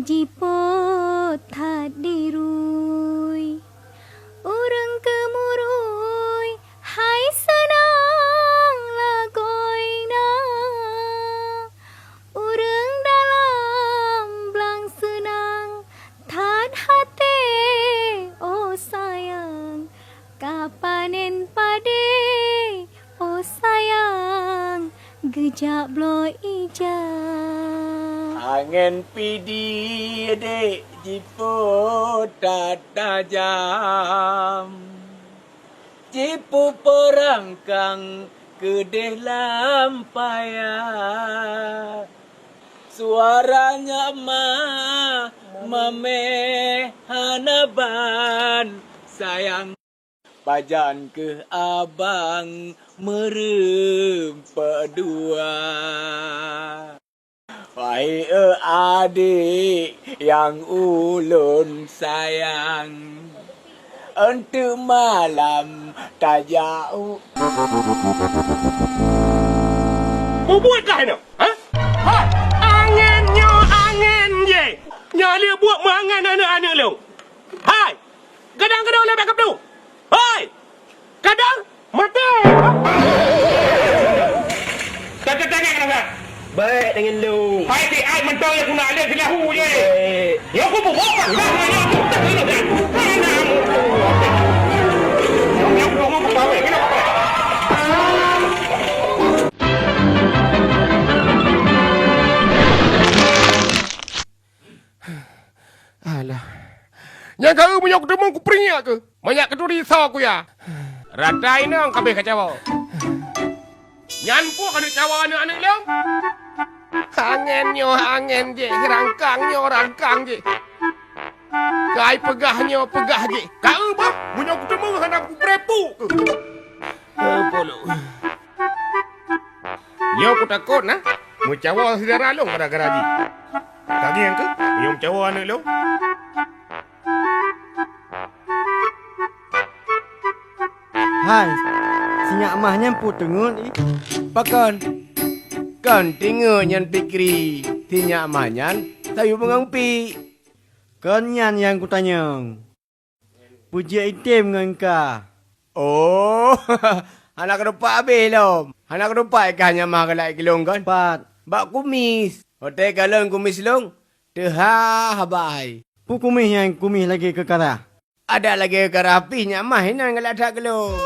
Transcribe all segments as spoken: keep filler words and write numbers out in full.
Jipôt that dirui, ureuëng keumurui hai seunang lagoina. Ureuëng dalam blang seunang that até, oh sayang, ka panen padé, oh sayang, geujak bloe ija. Angén pidi dek jipôt that tajam, jipeupeurangkang keudeh lam paya. Suara nyak ma mamé hana ban sayang. Pajan keuh abang meureumpok dua. Wahai adik nyang ulôn sayang, eunteuk malam tajak u- Mubuet kah inoe? Ha? Hai, angén nyoe angén jih. Nyoe lé buet meuangén aneuëk-aneuëk lôn. Hai! Gadang keudroe lé bak kapeue? Hoi! Kadang maté! Teuka-teuka keunan. Baik dengan lu. Hai, di ai mantong ya guna ada silahu je. Baik. Ya aku buka. Alah. Nyang ka eu meunyoe kuteumong kupeuringat keuh. Manyak keuturi soe kuya. Rata inong kabeh kacawa. Nyan peue keuneuk cawa aneuëk-aneuëk lôn? Angén nyoe angén jih, rangkang nyoe rangkang jih. Kai peugah nyoe peugah jih. Ka eu bah, meunyoe kuteumong hana kupreupuk keuh. Eh, polo. Nyoe kutakot na, meucawa syedara lôn gara-gara jih. Ka gieng keuh, nyoe meucawa aneuëk lôn. Hai, si nyak mah nyan peue teungeut ih? Pakon? Kon teungeut nyan Fikri, si nyak mah nyan sayue beungon piek. Kon nyan nyang kutanyong. Peue jeuet item ngon ka? Oh, hana keudumpat abéh lom. Hana keudumpat kah nyak mah galak keu lôn kon? Pat? Bak kumis. Watée kalon kumis lôn, teuha haba hai. Peue kumis nyang kumis lagée keu karah? Adak lagée keu karah pih nyak mah inan galak that keu lôn.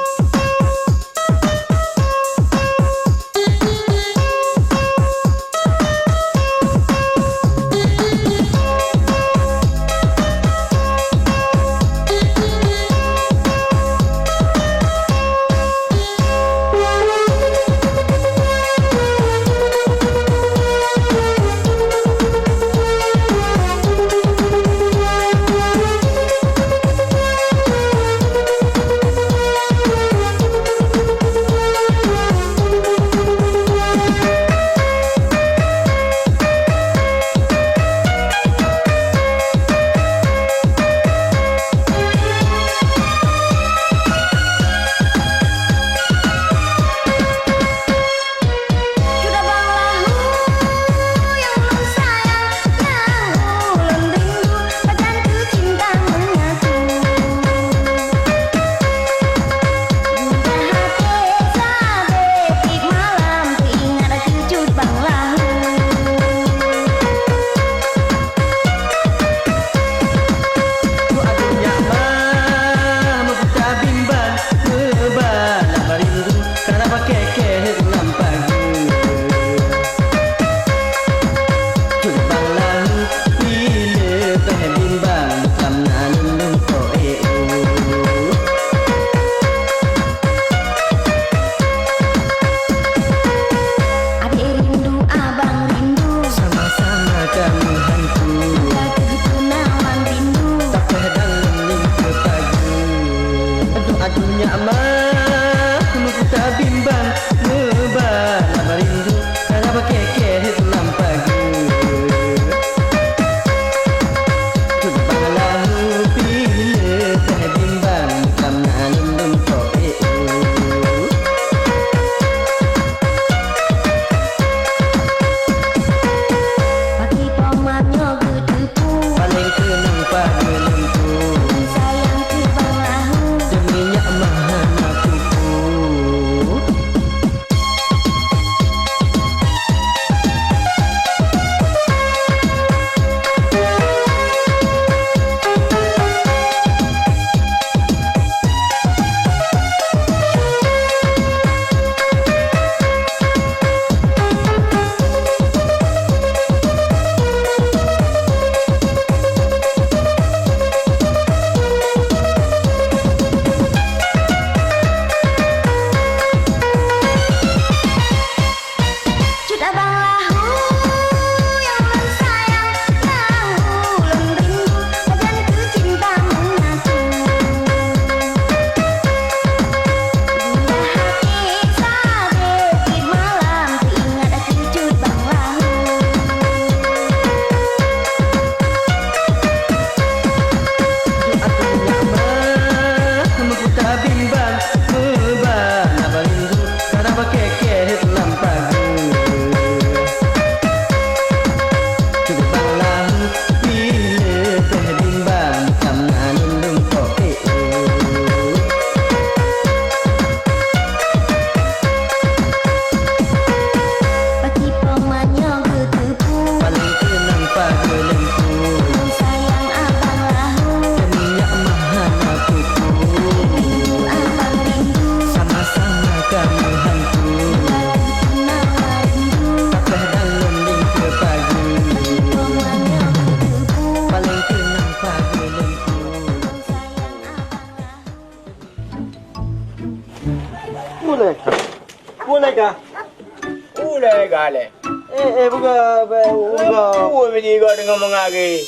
Lé galeh. Eh, eh, buka, buka. Buka biji kau dengan mengari.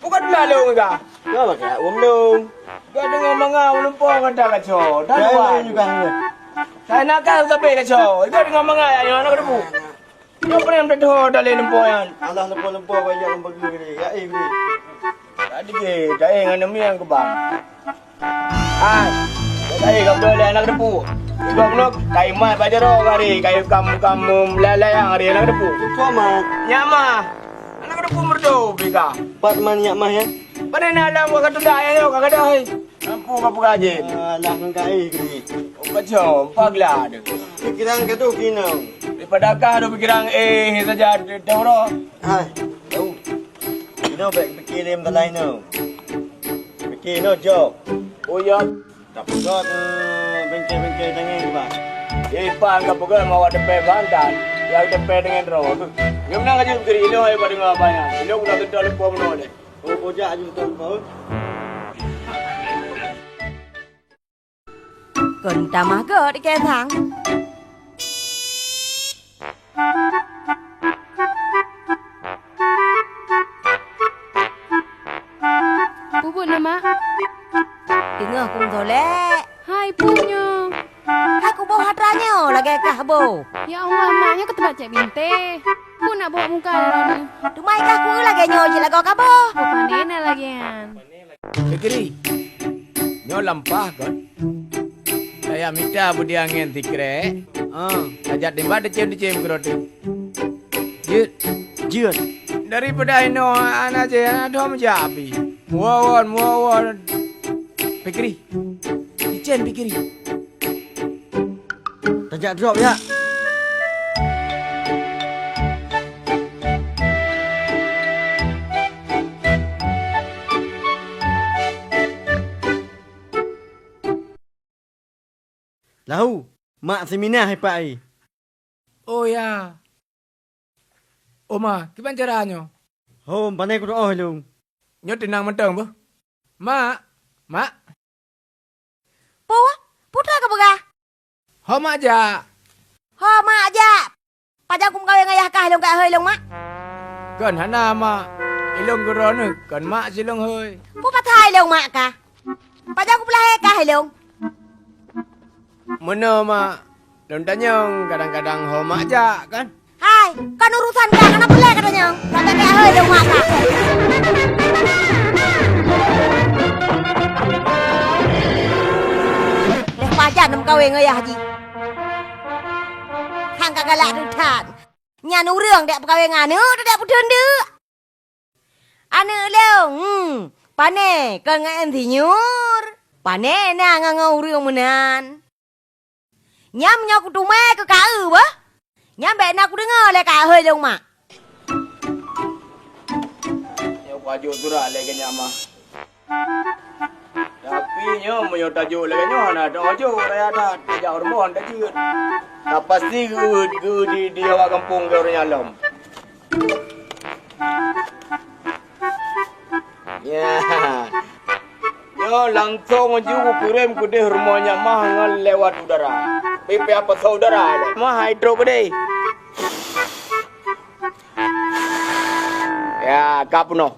Bukan lalu enggak. Kau pakai hak umdung. Kau dengan menga menumpang kan tak kacau. Dah luar. Saya nak kau tapi kacau. Kau dengan menga ya, yang nak debu. Kau pernah berdoa dalam lempoyan. Allah lempo-lempo banyak yang bagi gini. Ya, eh, gini. Tadi ke, dah eh, ngan demi yang kebang. Hai, dah eh, kau boleh anak debu. Kau belum, kai mat baju roh hari, kai kam, kam, melalai hari anak debu. Kau mat. Nyamah. Anak debu merdu, bika. Pat man nyak mah ya? Pada nak lam, kau kata dah, ya, kau kata dah, eh. Mampu kau peugah jin. Alah, ngon ka eh gini. Upat cong, pagla tu. Pikiran ka tu kino. Daripada kah tu pikiran eh saja, Dauro. Hai, tahu. Kino baik pikir lem dalam ino. Pikir ino, Jo. Oh, ya. Tak peugah, eh, bengke-bengke tangan tu, Bang. Ipan ka peugah mawa depe bandan. Yang depe dengan roh tu. Nyom nang aja pikir ino, hai, pada ngapa ya? Ino udah gedor lepo meno deh. Oh, bujak aju beutôi, beutôi. Kon tamah göt ikei sang. Peue buet na, Mak? Teungoh kung solek. Hai, peue nyoe? Hai kuboh atra nyoe lagèe kah boh. Ya Allah, mak nyoe keuteumpat cek bintéh. Peue nak bok muka droeneuh? Teuma i kah kueu lagèe nyoe jih lagoe kaboh. Peue pandai na lagèe nyan. Fikri, nyoe lampah kon. Saya mita budi angén sikrek. Ah, tajak timbak decem-decem keuroti. Jeuet. Jeuet. Daripada inoe aneuk jih, aneuk dua meujak api. Muwawon, muwawon. Fikri. Icen Fikri. Tajak drop, ya. Lahu, mak Seminah ipak i. Oh, ya. Oma, kiban cara nyoe? Hom, pane kudoh ilong. Nyoe teunang mantong, boh. Mak, mak. Peue? Peue ka peugah? Ho mak jak. Ho mak jak. Pajan kumeukawen ngon yah kah ilong ka hôi ilong mak? Kon hana mak. Ilong geuroe neuh kon mak silong hôi. Peue pathai ilong mak kah? Pajan kupeulahé kah ilong? Meunoe mak, lôn tanyong kadang-kadang ho mak jak kan? Hai, kan urusan kah, kana peulée ka tanyong. Sampai ka hôi ilong mak kah. Leh pajan neumeukawen ngon yah jih. Hang ka galak that. Nyan ureueng dek peukawen ngon aneuk, dek peuteun deuk. Aneuk lôn, hmm, pane kon ngon insinyur, pane na ngon, ngon ureueng meunan. Nyan meunyoe kuteumé keu ka eu beuh, nyan bék na kudeungoe lé ka hôi lôn mak. Nyoe kujok surat lé keu nyak mah. Tapi nyoe meunyoe tajok lagèe nyoe hana teuojok raya that, tajak u rumoh tajeuet. Ka pasti geuuet, geuuet di, di awak gampông keu ureueng nyan lom. Ya. Nyoe langsong aju kukirém keudeh rumoh nyak mah ngon lewat udara. Pih payah pasoe udara lé. Mah hai trok keudeh. Ya, ka peunoh.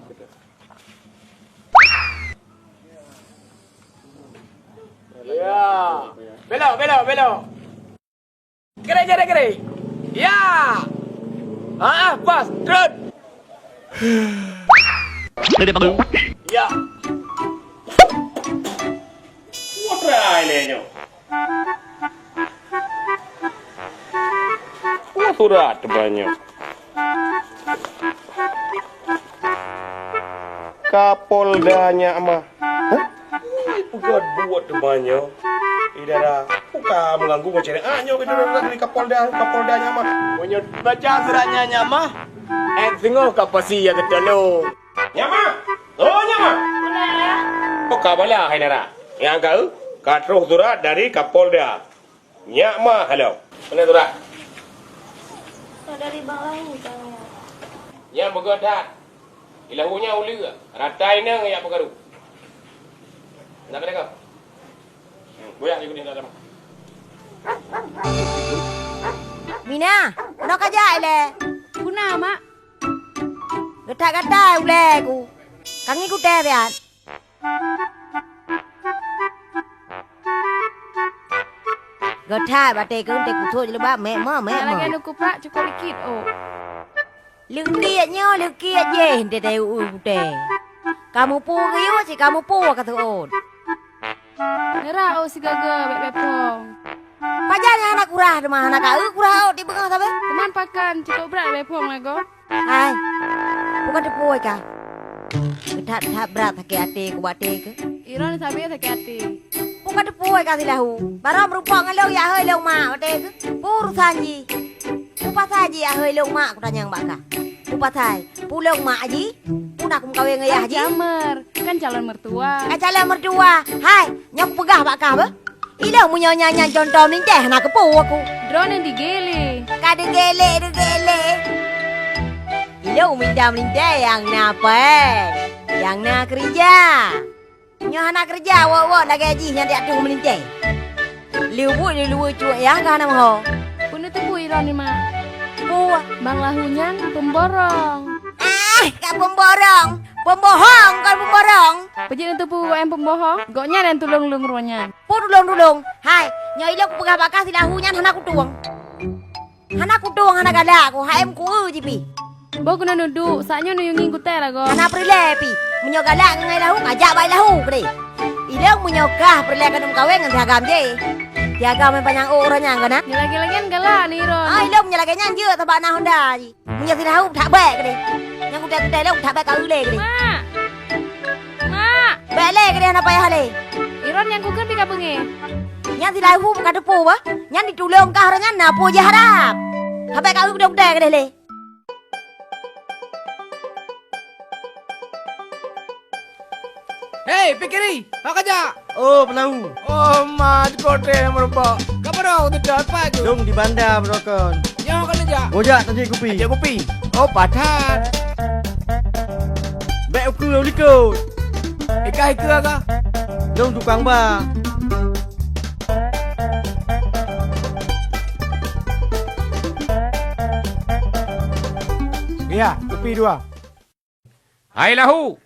Ya. Belok, belok, belok. Kere, kere, kere. Ya. Ah, ah, pas. Terus. Ya. Wah, teurai lé nyoe. Peue surat teuma nyoe? Kapolda nyak mah. Hah? Ui, peugah buet teuma nyoe. Idara, buka mengganggu macam ni. Ah, nyoe kita dari Kapolda, Kapolda nyak mah. Meunyoe baca surat nyan nyak mah, eh, singoh ka pasi ya keutulông. Nyak mah! Oh, nyak mah! Peue ka bala hai dara? Nyang ka, ka troh surat dari Kapolda. Nyak mah halo. Mana surat? Surat dari Bang Lahu, Bang. Nyang beugöt that. Di Lahu nyan uleue, rata inong jak peukaru. Nak kena kau? Hmm, goyak je keuneuk dalam. Mina, keunoe ka jak ilée. Peue na, Mak? Geuthat gata ulée ku. Ka ngieng gutée siat. Geuthat batée keu teukusot jilbab, mek mo, mek mo. Lagée neukupak cukop likit, oh. Leukit nyoe, leukit jéh, teuh teuh u-, u-, gutée. Ka mupu geuyue, cit ka mupu ka seuôt. Neurah ôk sigoe-goe, bèk beuphông. Pajan nyang hana kurah teuma, hana ka eu kurah ôk di beungoh sabe? Teuma pakan, cukop brat beuphông lagoe. Hai, peue ka teupeu ka? That-that brat sakét até ku bak até keuh. Iron sabe sakét até. Peue ka teupeu ka si Lahu? Barô meurumpok ngon lôn, ya hôi lôn mak bak até keuh. Peue urosan jih? Peue pasai jih, ya hôi lôn mak, kutanyong bak kah? Peue pasai? Peue lôn mak jih? Peue na kumeukawen ngon yah jih? Kan calon mertua. Kan calon mertua. Hai, nyoe kupeugah bak kah beuh. Ilôn meunyoe nyan, nyan contoh meulintèe hana keupeue ku. Droeneuh digelé. Ka digelé, digelé. Ilôn mita meulintèe nyang na pèng, nyang na keurija. Nyoe hana keureuja, wot-wot lagèe jih nyang di ateueh meulintèe. Leubuet lé luweue cuek nyang ka hana meuho. Peue neuteupeue droeneuh, Mak? Peue? Bang Lahu nyan peumborong. Ah, ka peumborong. Peumbohong, kon peumborong. Peue jeuet neuteupeue nyang peumbohong? Gobnyan nyang tulông lôn uroe nyan. Peue tulông-tulông? Hai, nyoe ilôn kupeugah bak kah si Lahu nyan hana kutueng. Hana kutueng, hana galak ku, hai meukueu jih pih. Boh keunoe neuduek, saat nyoe neuyue ngieng gutée lagoe. Hana peureulée pih. Meunyoe galak ngon Lahu, kajak bak Lahu keudeh. Ilôn meunyoe kah peureulée keuneuk meukawen ngon si Agam jih. Si Agam nyang panyang ôk uroe nyan kon na? Nyoe lagèe-lagèe nyan galak ni Iron. Ah, ilôn meunyoe lagèe nyan jeuet sabak na honda jih. Meunyoe si Lahu that bèk keudeh. Nyang kutai-kutai lôn that bèk ka eu lé keudeh. Mak! Mak! Bèk lé keudeh, hana payah lé. Iron nyang kukheun pih ka beungéh. Nyan si Lahu ka teupeu bah. Nyan ditulông kah uroe nyan na peue jiharab. Habéh ka eu keudeh-kutai keudeh lé. Hei, Fikri, hok kajak! Oh, Peulawu. Oh, ma, di kote meurumpok. Ka padum teutot, pat tu? Dong di banda, beurokon. Nyoe ka neujak? Gojak tajak kupi. Tajak kupi? Oh, patat. Bèk ukeue u likot. Ikah-ikah ka? Dong tukang ba. Ya, kupi dua. Hai Lahu!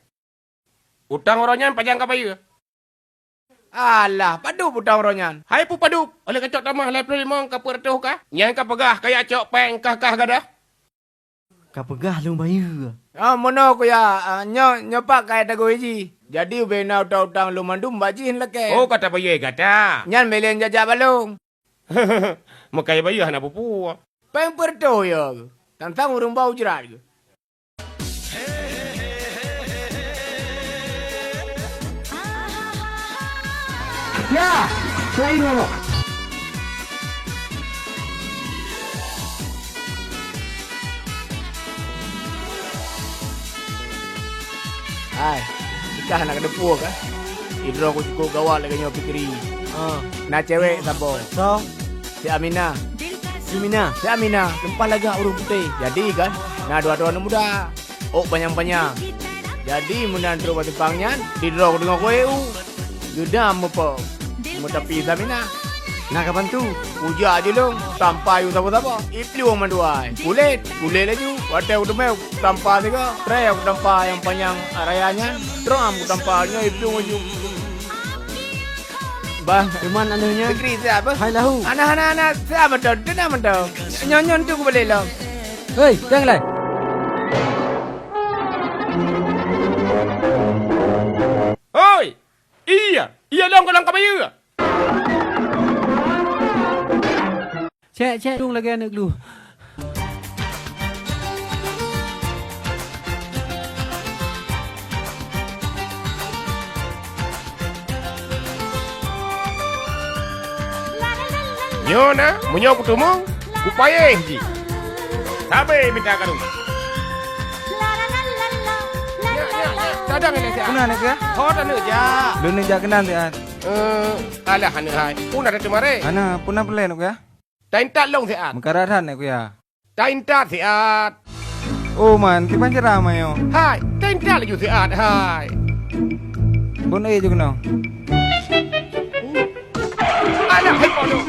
Utang uroe nyan pajan ka bayeue? Alah, padub utang uroe nyan? Hai peue padub, óh lheueh kacok tamah lhèe ploh limong ka peuet reutôh kah? Nyan ka peugah kajak cok péng kah-kah gadoh? Ka peugah lôn bayeue. Ah, meunoe kuya, ah, nyoe, nyoe pat kayèe tagoe jih. Jadi ubé na utang-utang lôn mandum bak jih lakèe. Oh, ka tabayeue gata. Nyan bèk lé jak-jak bak lôn. Meukayèe bayeue hana peue-peue. Péng peuet reutôh yo. Tantang ureueng ba ujrat geuh. Ya, saya dulu. Hai, ikah hana kateupeu kah? Sidroe ku cukôp gawat lagèe nyoe Fikri. Ah. Na cewek saboh. Soe? Si Aminah. Si Aminah? Si Aminah, lumpah lagak ureueng putéh. Jadi kan, na dua droe aneuk muda. Ôk panyang-panyang. Jadi meunan trôk bak simpang nyan, sidroe ku deungoe kueh u. Geudam meupo. Meutapi si Aminah. Na kaban tu? Kujak ju lôn, tampa ju saboh-saboh. Iplueng mandua. Kulét, kulét laju. Watèe kuteumé, tampa sigoe. Trép kutampa nyang panyang raya nyan. Trôk kutampa nyoe iplueng laju. Bah, cuman aneuk nyan. Fikri siap, bah? Hai Lahu. Hana, hana, hana. Siap beutôi. Tenang beutôi. Nyoe, nyoe tu kubalek lom. Hei, teng lai. Hoi! Iya, iya lom golom ka bayeue. Cek, cek, dong lagèe aneuk lu. Nyoe na, meunyoe kuteumong, kupayéh jih. Sabe mita keu lôn. Nyak, nyak, nyak, tadang ilèe siat. Peue na, aneuk ya? Ho taneuk jak. Lôn neuk jak keunan siat. Eh, alah aneuk hai. Peue na tateumare? Hana, peue na peureulèe, aneuk ya? Taintat lôn siat. Meukarat that, aneuk ya. Taintat siat. Oh man, kiban cara mayo. Hai, taintat laju siat, hai. Bon, eh, jeuet keunoe. Alah, hai, bodoh.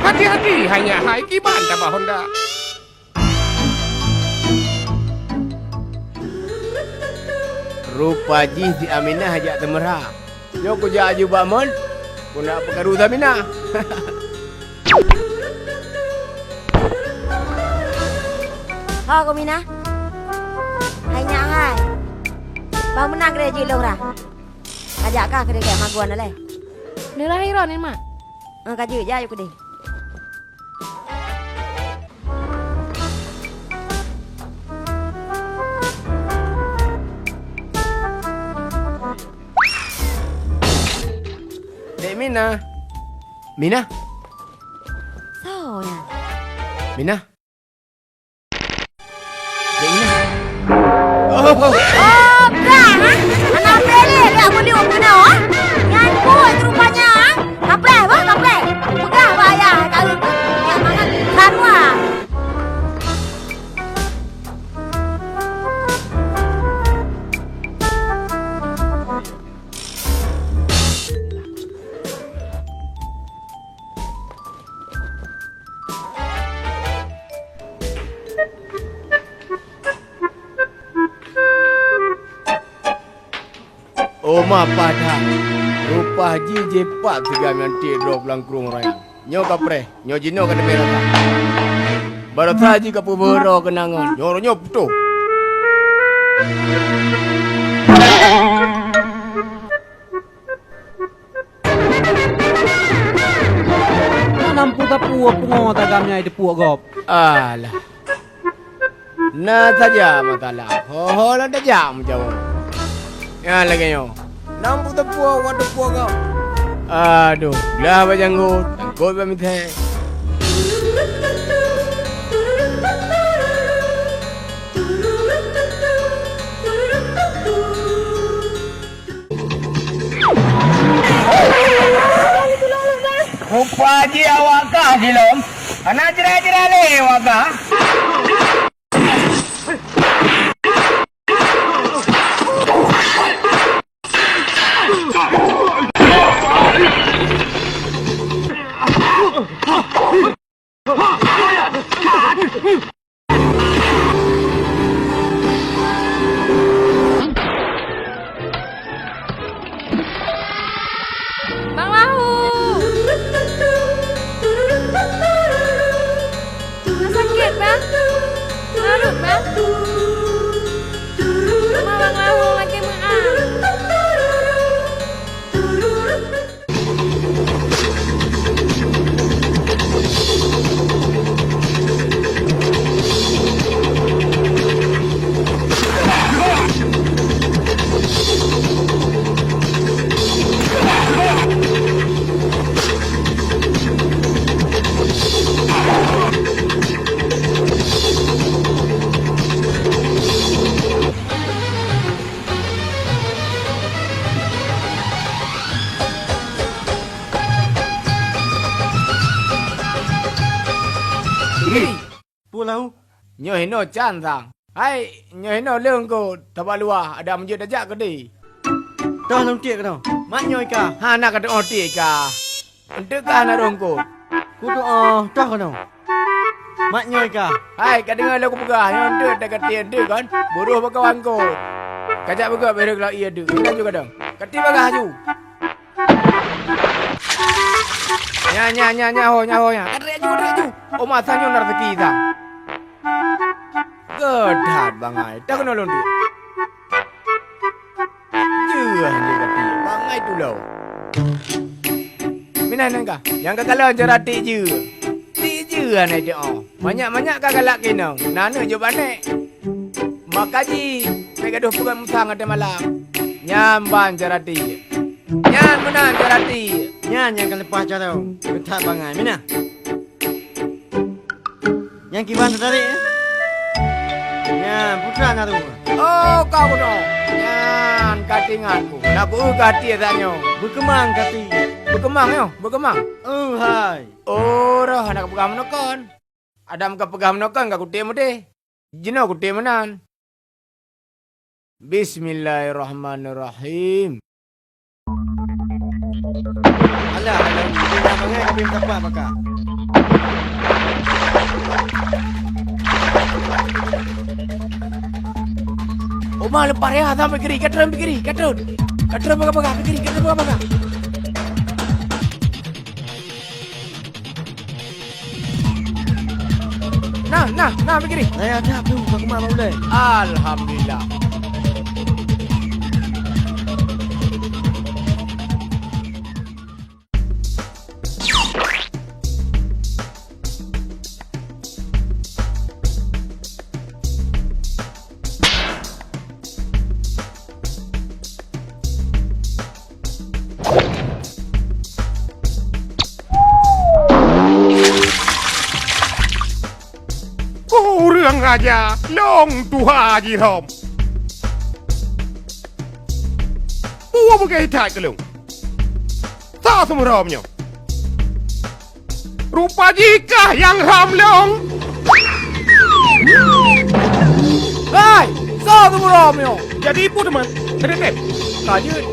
Hati-hati, hai nyak hai, kiban tabah honda. Rupa jih si Aminah jak teumeurah. Nyoe kujak aju bak mon, keuneuk peukaru si Aminah. Ho, ku Minah. Hai nyak hai. Bah meunan keudeh jeuet lôn rhah. Kajak kah keudeh gét magun alèh. Neurhah droeneuh, Mak. Eh, ka jeuet, jak aju keudeh. Dek Mina. Mina. Soe nyan? Mina. Dek Mina. Oh, oh. Oh, bah, ha? Hana peureulèe jak meudong keunoe, ha? Nyan buet rupanya, ha? Kapreh, bah, kapreh. Peugah bak ayah, hai kawin, nyak mangat sarwa. Oma paih that, rupah jih jipat sigam nyan tiek droe lam krueng raya. Nyoe kapreh, nyoe jinoe ka teupeu rata. Baroesa jih ka peubeuet droe keunangan, nyoe, nyoe putôh. Na lampu sapeue pungo tagam nyang teupuek gob. Alah. Na saja masalah. Ho-ho lom tajak meujaweub. Nyan lagèe nyoe. Lampu teupuek, watèe teupuek gob. Aduh, glah bak janggot, tangkot bak misai. Rupa jih awak kah jilom, hana jra-jra lé awak kah. Bang Lahu! Hana sakét, Bang? Hana rhot, Bang? Teuma Bang Lahu lagèe meu'ah. Peue lahu? Nyoe hinoe can sang. Hai, nyoe hinoe lôn kôt, taba luwah, adak meujeuet tajak keudeh. Toh lôn tiek keunoe. Mat nyoe ka. Hana ka tu'oh tiek ka. Eunteuk ka hana rhot kôt. Kutu'oh, toh keunoe. Mat nyoe ka. Hai, ka deungoe lôn kupeugah, nyoe eunteuk ka tiek eunteuk kon. Buroh bak kawan kôt. Kajak beugöt bak rot lam ié deuk. Inan ju kadang. Kati bagah aju. Nyan, nyan, nyan, nyan ho, nyan ho, nyan. Ka trép aju, ka trép aju. Oh, masa nyoe na raseuki sang. Geudat bangai. Dah keunoe lôn tiek. Jeuh nyoe kati. Bangai tulông. Minah nyan ka. Nyang ka kalon cara tiek jeuh. Tiek jeuh aneuk jih oh. Manyak-manyak ka galak keunoe. Na aneuk jeuet bak nek. Maka jih, bèk gadôh peugöt musang watèe malam. Nyan ban cara tiek. Nyan meunan cara tiek. Nyan nyang ka leupah carông. Geutat bangai, Minah. Nyan kiban teutarek, eh? Nyan, putra na tu. Oh, ka keunoe. Nyan, ka teuingat ku. Na ku eu ka tiek tanyoe. Beukeumang ka tiek. Beukeumang nyoe, beukeumang. Oh, hai. Oh, roh hana ka peugah meunoe kon. Adam ka peugah meunoe kon ka kutiek meudeh. Jinoe kutiek meunan. Bismillahirrahmanirrahim. Alah, alah, bangai tapi tapak baka. Oma leupah raya, sampai kiri, ka treun kiri, ka treun. Ka treun paga-paga, kiri, ka treun paga-paga. Nah, nah, nah, kiri. Saya ada tu, aku mau boleh. Alhamdulillah. Ureuëng raja, lôn tuha jih rhom. Peue beugai that keu lôn? Soe seumeurhom nyoe? Rupa jih kah nyang rhom lôn? Hai, soe seumeurhom nyoe? Jadi peue teuma? Teudeungoe. Ka jeuet.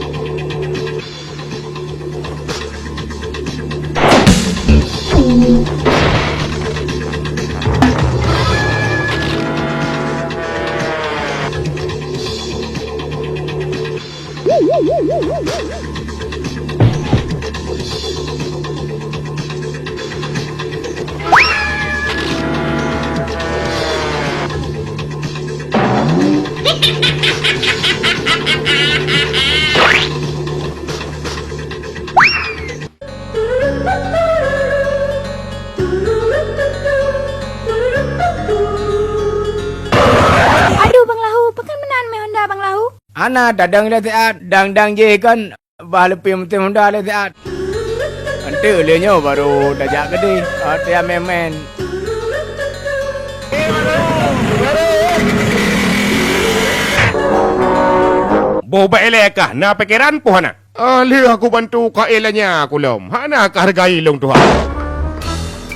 Aduh, Bang Lahu, pakon meunan mé honda, Bang Lahu? Hana tadong lé siat, dang-dang jih kon bah leupie meutem honda lé siat. Enteuk lé nyoe baru tajak keudeh, oh, tajak mén-mén. Boh bak ilée kah na pikeran poh hana? Ah, lheueh aku bantu ka ilée nya kulom. Hana ka hargai lôn tuha.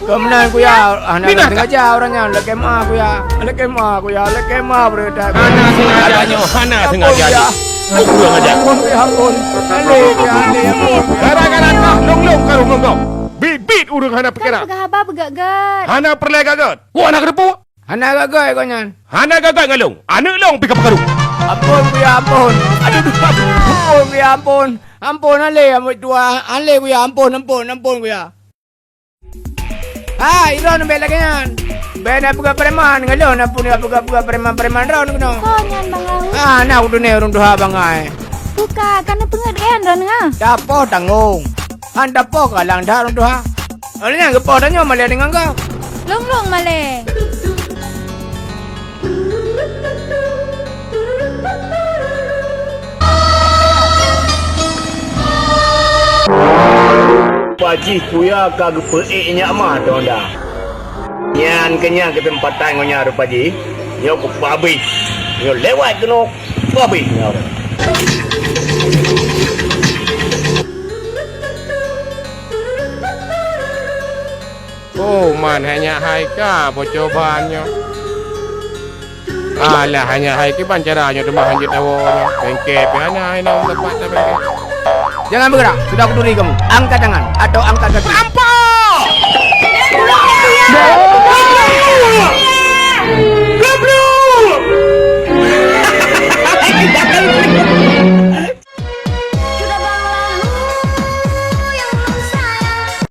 Keumeunang kuya, hana sengaja ureuëng nyan lakée ma kuya. Lakée ma kuya, lakée ma beureudah. Hana sengaja nyoe, hana sengaja. Kurang ajar. Ampun kuya, ampun. Alé kuya, alé, ampun. Gara-gara kah lôn-lôn karu ngon gob. Bit-bit ureuëng hana pikeran. Kan peugah haba beugét-gét. Hana peureulée gét-gét. Wah, hana keudeupu. Hana gagah gobnyan. Hana gagah ngon lôn. Aneuëk lôn pih ka peukaru. Ampôn, kuya, ampôn. Aduh, ampôn, kuya, ampôn. Ampôn, alé, ampôn, tuha. Alé, kuya, ampôn, ampôn, ampôn, kuya. Hai, droeneuh bék lagée nyan. Bék na peugah preman ngon lôn, na peugah-peugah preman-preman droeneuh keunoe. Soe nyan, Bang Lahu? Ah, na kudeungoe ureuëng tuha bangai. Buka, ka neupeungét geuh droeneuh, ha? Tapoh tanggong. Han tapoh galang that ureuëng tuha. Awak nyan geupoh tanyoe malée deungon gob. Lôn-lôn malée. Pajih kuya ka geupeuék nyak ma tonda. Nyan keu nyan keuseumpatan ngon nyan rupa jih. Nyoe kupeuabéh. Nyoe lewat keunoe, kupeuabéh nyoe. Oh, man hai nyak hai ka bocoban nyoe. Alah, hai nyak hai kiban cara nyoe teuma hanjeuet awoe nyoe. Bengke pih hana hai nang tempat dah bengke. Jangan bergerak, sudah kuturi kamu. Angkat tangan atau angkat kaki.